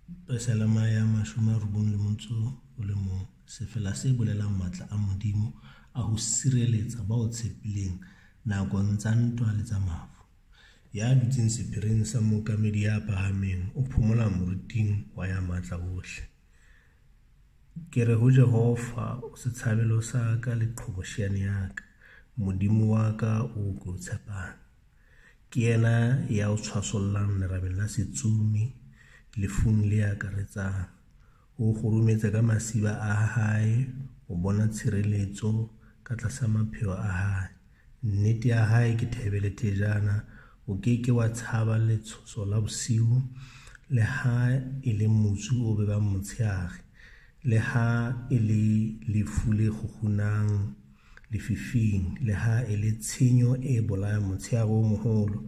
Pesalema ya 91, sefela se bolelang matla a Modimo a ho sireletsa ba o tshepileng nakong tsa ntwa le tsa mafu. Ya dutseng sephiring sa Mookamedi ya phahameng o phomola moriting wa Ya Matla wohle. Ke re ho Jehova, o setshabelo sa ka le qhobosheane ya ka, Modimo wa ka oo ke o tshepang. Ke yena ya o tshwasollang lerabeng la setsomi, lefung le akaretsang. O kgurumetsa ka masiba a hae, o bona tshireletso ka tlasa mapheo a hae. Nnete ya hae ke thebe le thejana, o ke ke wa tshaba letshoso la bosiu, le ha e le motsu o bebang motshehare, le ha e le lefu le kgukgunang lefifing, le ha e le tshenyo e bolayang motshehare o moholo.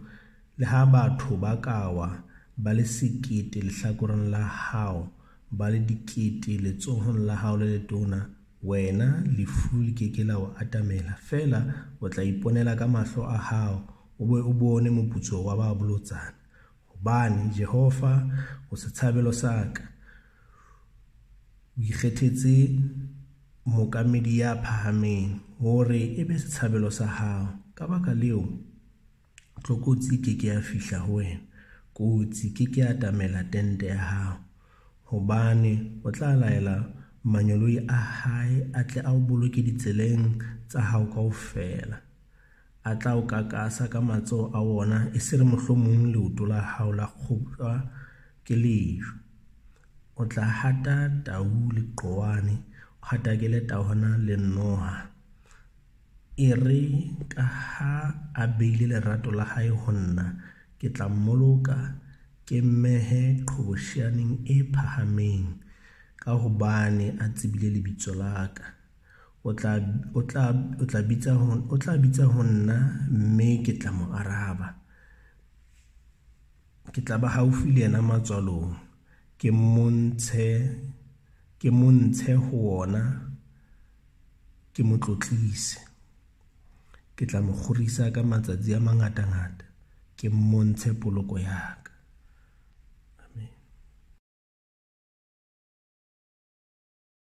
Le ha batho ba ka wa ba le 1000 lehlakoreng la hao, ba le 10,000 letsohong la hao le letona, wena lefu le ke ke la o atamela. Feela o tla iponela ka mahlo a hao, o be o bone moputso wa ba bolotsana. Hobane Jehova o setshabelo sa ka, o ikgethetse Mookamedi ya phahameng hore e be setshabelo sa hao. Ka baka leo, tlokotsi e ke ke ya fihla ho wena, kotsi ke ke ya atamela tente ya hao. Hobane o tla laela mangeloi a hae a tle a o boloke ditseleng tsa hao kaofela. A tla o kakasa ka matsoho a wona, e se re mohlomong leoto la hao la kgoptjwa ke lejwe. O tla hata tau le qowane, o hatakele tawana le noha. E re ka ha a beile lerato la hae ho nna, ke tla mmoloka, ke mmehe qhobosheaneng e phahameng, ka hobane a tsebile lebitso la ka. O tla bitsa ho nna, mme ke tla mo araba. Ke tla ba haufi le yena matswalong, ke montshe ho wona, ke mo tlotlise. Ke tla mo kgorisa ka matsatsi a mangatangata, ke mmontshe poloko ya ka.